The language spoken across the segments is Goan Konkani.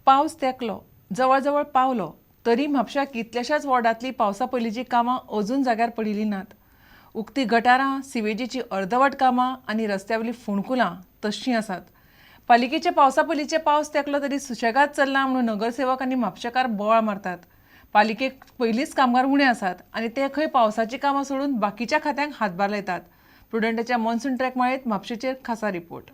पावस तेंकलो, जवळ जवळ पावलो, तरी म्हापश्या कितल्याशाच वॉर्डांतलीं पावसा पयलींचीं कामां अजून जाग्यार पडिल्लीं नात. उक्ती गटारां, सिवेजीचीं अर्दवट कामां आनी रस्त्यावयलीं फोंडकुलां तश्शीं आसात. पालिकेचे पावसा पयलींचे पावस तेंकलो तरी सुशेगाद चल्लां म्हणून नगरसेवक आनी म्हापशेकार बोवाळ मारतात. पालिकेक पयलींच कामगार उणे आसात आनी ते खंय पावसाचीं कामां सोडून बाकीच्या खात्यांक हातभार लायतात. प्रुडंटाच्या मॉन्सून ट्रॅक माळेंत म्हापशेचेर खासा रिपोर्ट.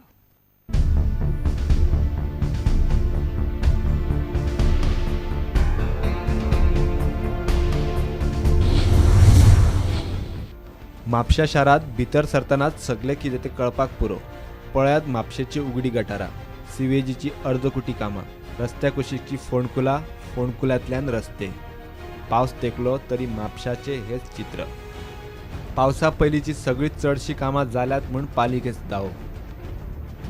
म्हापश्या शारांत भितर सरतनाच सगळें कितें तें कळपाक पुरो. पळयात म्हापशेची उगडी गटारां, सिवेजीची अर्दकुटी कामां, रस्त्या कुशीकची फोंडकुलां, फोंडकुलांतल्यान रस्ते. पावस तेंकलो तरी म्हापशाचें हेंच चित्र. पावसा पयलींची सगळीं चडशीं कामां जाल्यांत म्हूण पालिकेचो दावो.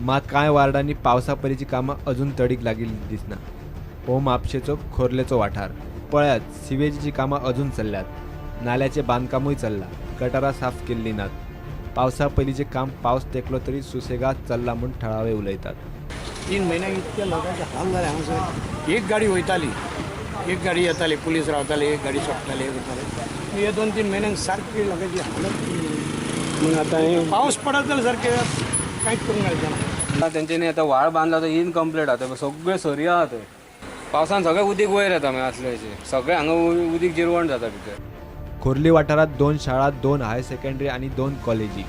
मात कांय वार्डांनी पावसा पयलींचीं कामां अजून तडीक लागिल्लीं दिसना. हो म्हापशेचो खोर्लेचो वाठार. पळयात, सिवेजीचीं कामां अजून चल्ल्यात, नाल्याचें बांदकामूय चल्लां, गटारां साफ केल्लीं नात. पावसा पयलींचें काम पावस तेंकलो तरी सुसेगाद चल्लां म्हूण थळावे उलयतात. 3 म्हयन्याक इतके लोकांचे हाल जाले हांगासर. एक गाडी वयताली, एक गाडी येताली, पुलीस रावताले, एक गाडी सोडटाले, वयताले. हे 2-3 म्हयन्यांक सारकी लोकांची हालत. मग आतां हे पावस पडत जाल्यार सारकें कांयच करूंक मेळचें ना. तेंच्यांनी आतां व्हाळ बांदला तो इनकम्प्लीट आहा, सगळें सरयो आहा थंय. पावसान सगळें उदीक वयर येता, मागीर असल्याचें सगळें हांगा उदीक जिरवण जाता भितर. खोर्ली वाठारांत 2 शाळा, 2 हायर सेकंडरी आनी 2 कॉलेजी.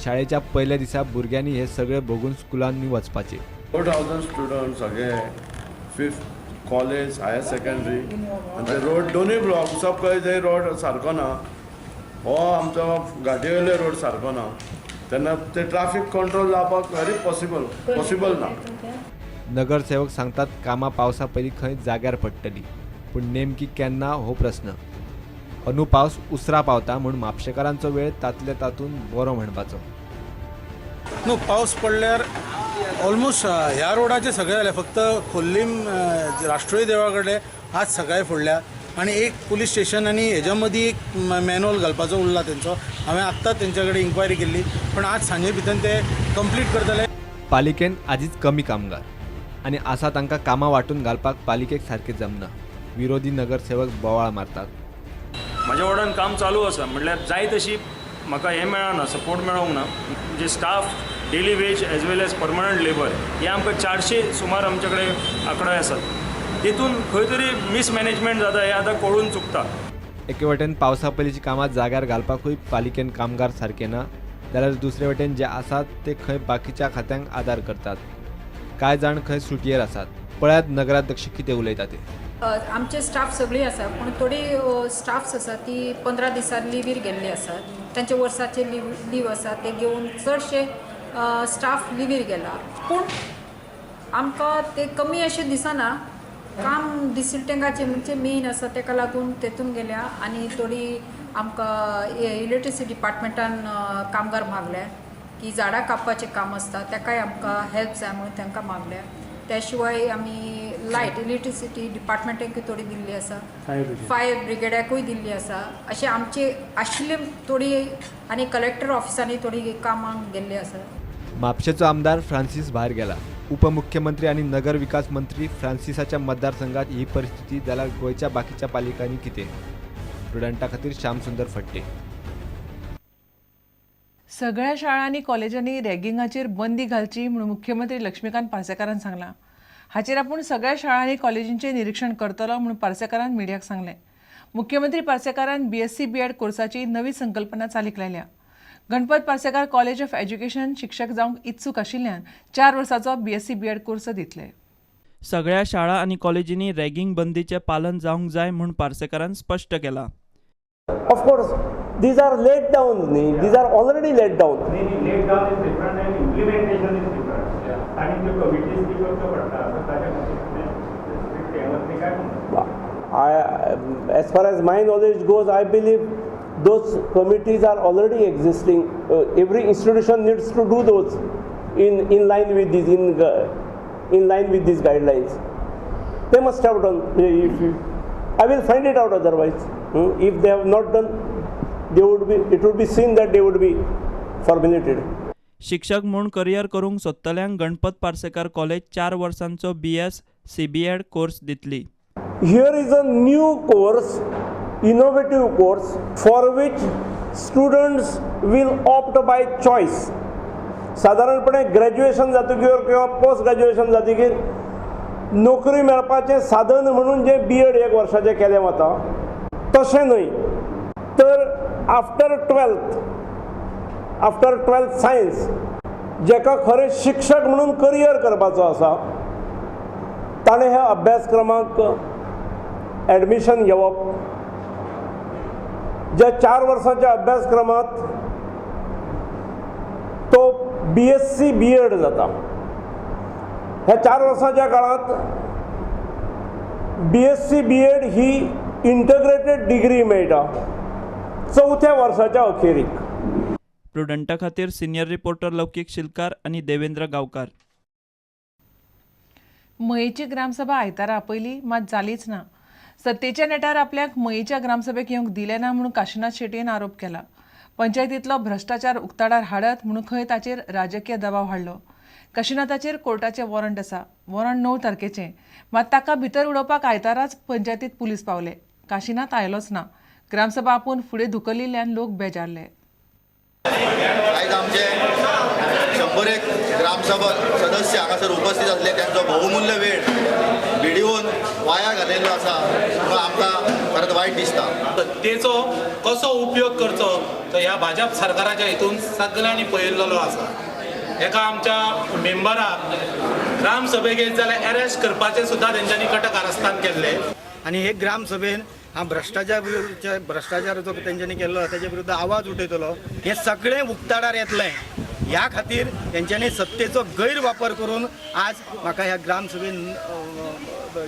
शाळेच्या पयल्या दिसा भुरग्यांनी हे सगळे भोगून स्कुलांनी वचपाचें. 4000 स्टुडंट सगळे 5th college, higher secondary आनी ते रोड दोनूय ब्लॉक सब कॉलेज रोड सारको ना. हो आमचो घाटी वयलो रोड सारको ना, तेन्ना ते ट्राफीक कंट्रोल जावपाक व्हेरी पॉसिबल ना. नगरसेवक सांगतात कामां पावसा पयलीं खंय जाग्यार पडटली, पूण नेमकी केन्ना हो प्रस्न. अंदू पावस उसरा पावता म्हूण म्हापशेकारांचो वेळ तांतले तातूंत बरो म्हणपाचो. न्हू, पावस पडल्यार ऑलमोस्ट ह्या रोडाचे सगळे जाले, फक्त खोर्लीम राष्ट्रीय देवळा कडेन आज सकाळी फोडल्या आनी एक पुलीस स्टेशन आनी हेज्या मदीं एक मॅन्युअल घालपाचो उरला तेंचो. हांवें आत्तां तेंच्या कडेन इन्क्वायरी केल्ली, पण आज सांजे भितर ते कंप्लीट करतले. पालिकेन आदींच कमी कामगार आनी आसा तांकां कामां वांटून घालपाक पालिकेक सारकें जमना. विरोधी नगरसेवक बोवाळ मारतात. म्हज्या वॉर्डान काम चालू आसा, म्हणल्यार जाय तशी म्हाका हें मेळना, सपोर्ट मेळोंक ना. म्हणजे staff, daily wage as well as permanent labour हे आमकां 400 सुमार आमचे कडेन आंकडे आसात. तितून खंय तरी मिसमॅनेजमेंट जाता हें आतां कळून चुकता. एके वटेन पावसा पयलींचीं कामां जाग्यार घालपाकूय पालिकेन कामगार सारके ना, जाल्यार दुसरे वटेन जे आसात ते खंय बाकीच्या खात्यांक आदार करतात. कांय जाण खंय सुटयेर आसात. पळयात नगराध्यक्ष कितें उलयता ते. आमचे स्टाफ सगळीं आसा, पूण थोडी स्टाफ्स आसा ती 15 दिसां लिवीर गेल्ली आसा. तांचे वर्साचे लीव आसा ते घेवन चडशे स्टाफ लिवीर गेला. पूण आमकां ते कमी अशें दिसना. काम डिसिल्टिंगाचें म्हणजे मेन आसा, ताका लागून तेतून गेल्या. आनी थोडी आमकां इलेक्ट्रिसिटी डिपार्टमेंटान कामगार मागल्या की झाडां कापपाचें काम आसता, ताकाय आमकां हेल्प जाय म्हणून तांकां मागल्या. त्या शिवाय आमी लायट इलेक्ट्रिसिटी डिपार्टमेंटाकूय थोडी दिल्ली आसा, फायर ब्रिगेडाकूय दिल्ली आसा. अशें आमचे आशिल्ले थोडी आनी कलेक्टर ऑफिसांनी थोडी कामांक गेल्ली आसा. म्हापशेचो आमदार फ्रांसीस भायर गेला. उपमुख्यमंत्री आनी नगर विकास मंत्री फ्रांसिसाच्या मतदारसंघात ही परिस्थिती जाल्यार गोंयच्या बाकीच्या पालिकांनी कितें? प्रुडंटा खातीर श्यामसुंदर फट्टे. सगळ्या शाळा आनी कॉलेजांनी रॅगिंगाचेर बंदी घालची म्हणून मुख्यमंत्री लक्ष्मीकांत पार्सेकारान सांगलां. हाचेर आपूण सगळ्या शाळा आनी कॉलेजींचें निरिक्षण करतलो म्हणून पार्सेकारान मिडियाक सांगलें. मुख्यमंत्री पार्सेकारान बीएससी बीएड कोर्साची नवी संकल्पना चालीक लायल्या. Ganpat Parsekar college of education शिक्षक जावंक इत्सूक आशिल्ल्यान 4 वर्सांचो बीएससी बीएड कोर्स दितले. सगळ्या शाळा आनी कॉलेजींनी रॅगिंग बंदीचें पालन जावंक जाय म्हूण पार्सेकारान स्पश्ट केलां. Of course, these are laid down. These are already laid down. Laid down is different and implementation is different. आणि त्यो committees बी करचो पडटा, सो ताच्या खातीर as far as my knowledge goes, I believe those committees are already existing. Every institution needs to do those in line with these in line with these guidelines. They must have done. If you, I will find it out otherwise. If they have not done, they would be. It would be seen that they would be formulated. शिक्षक म्हूण करियर करूंक सोदतल्यांक गणपत पार्सेकार कॉलेज 4 वर्सांचो BS सीबीएड कोर्स दितली. Here is a new course, innovative course for which students will opt by choice. सादारणपणे ग्रॅज्युएशन जातकीर किंवा पोस्ट ग्रॅज्युएशन जातकीर नोकरी मेळपाचें साधन म्हणून जें बी एड एक वर्साचें केलें वता तशें न्हय, तर आफ्टर ट्वेल्थ सायन्स जेका खरें शिक्षक म्हणून करियर करपाचो आसा ताणें ह्या अभ्यासक्रमाक एडमिशन घेवप. ज्या 4 वर्सांच्या अभ्यासक्रमांत तो BSc BEd जाता. ह्या 4 वर्सांच्या काळांत BSc BEd ही इंटग्रेटेड डिग्री मेळटा 4थ्या वर्साच्या अखेरीक. प्रुडंटा खातीर सिनियर रिपोर्टर लौकीक शिलकार आनी देवेंद्र गांवकार. मयेची ग्रामसभा आयतारा आपयली मात जालीच ना. सत्तेच्या नेटार आपल्याक मयेच्या ग्रामसभेक येवंक दिलें ना म्हणून काशिनाथ शेटयेन आरोप केला. पंचायतींतलो भ्रश्टाचार उक्ताडार हाडत म्हणून खंय ताचेर राजकीय दबाव हाडलो. काशिनाथाचेर कोर्टाचें वॉरंट आसा. वॉरंट 9 तारखेचें, मात ताका भितर उडोवपाक आयताराच पंचायतींत पुलीस पावले. काशिनाथ आयलोच ना. ग्रामसभा आपूण फुडें धुकलिल्ल्यान लोक बेजारले. आयज आमचे 101 ग्रामसभा सदस्य हांगासर उपस्थित आसले. तांचो बहुमूल्य वेळ बीडीओन वाया घालयल्लो आसा म्हणून आमकां खरेंच वायट दिसता. सत्तेचो कसो उपयोग करचो तो ह्या भाजप सरकाराच्या हितून सगळ्यांनी पळयल्लो आसा. एका आमच्या मेंबराक ग्रामसभेक येत जाल्यार अरेस्ट करपाचें सुद्दां तेंच्यांनी कटक कारस्थान केल्लें. आनी हे ग्रामसभेन हा भ्रश्टाचार जो तेंच्यांनी केल्लो ताच्या विरुद्ध आवाज उठयतलो. हें सगळें उक्ताडार येतलें ह्या खातीर तेंच्यांनी सत्तेचो गैरवापर करून आज म्हाका ह्या ग्रामसभेन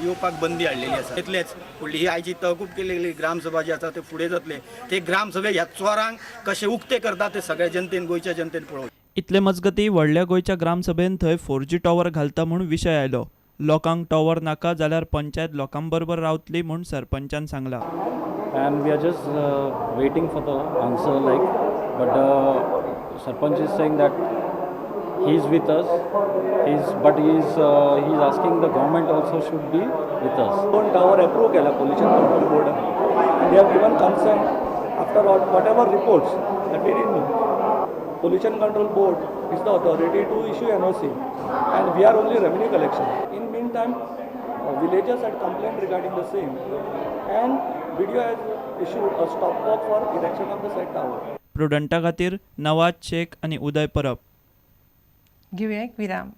येवपाक बंदी हाडलेली आसा. इतलेंच फुडली ही आयची तहकूब केल्ली ग्रामसभा जी आसा ते फुडें जातले. ते ग्रामसभे ह्या चोरांक कशे उक्ते करता ते सगळ्या जनतेन, गोंयच्या जनतेन पळोवचें. इतले मजगती व्हडल्या गोंयच्या ग्रामसभेन थंय 4G tower घालता म्हूण विशय आयलो. लोकांक टॉवर नाका जाल्यार पंचायत लोकां बरोबर रावतली म्हूण सरपंचान सांगला. And we are just waiting for the answer, like, but the sarpanch is saying that he is with us, but he is asking the government also should be with us. One tower approve केला pollution control board, and they have given consent after all whatever reports that we didn't know. Pollution control board is the authority to issue NOC, and we are only revenue collection. In meantime, villagers had complained regarding the same, and BDO has issued a stop work for erection of the said tower. प्रुडंटा खातीर नवाज शेख आनी उदय परब. घेवया एक विराम.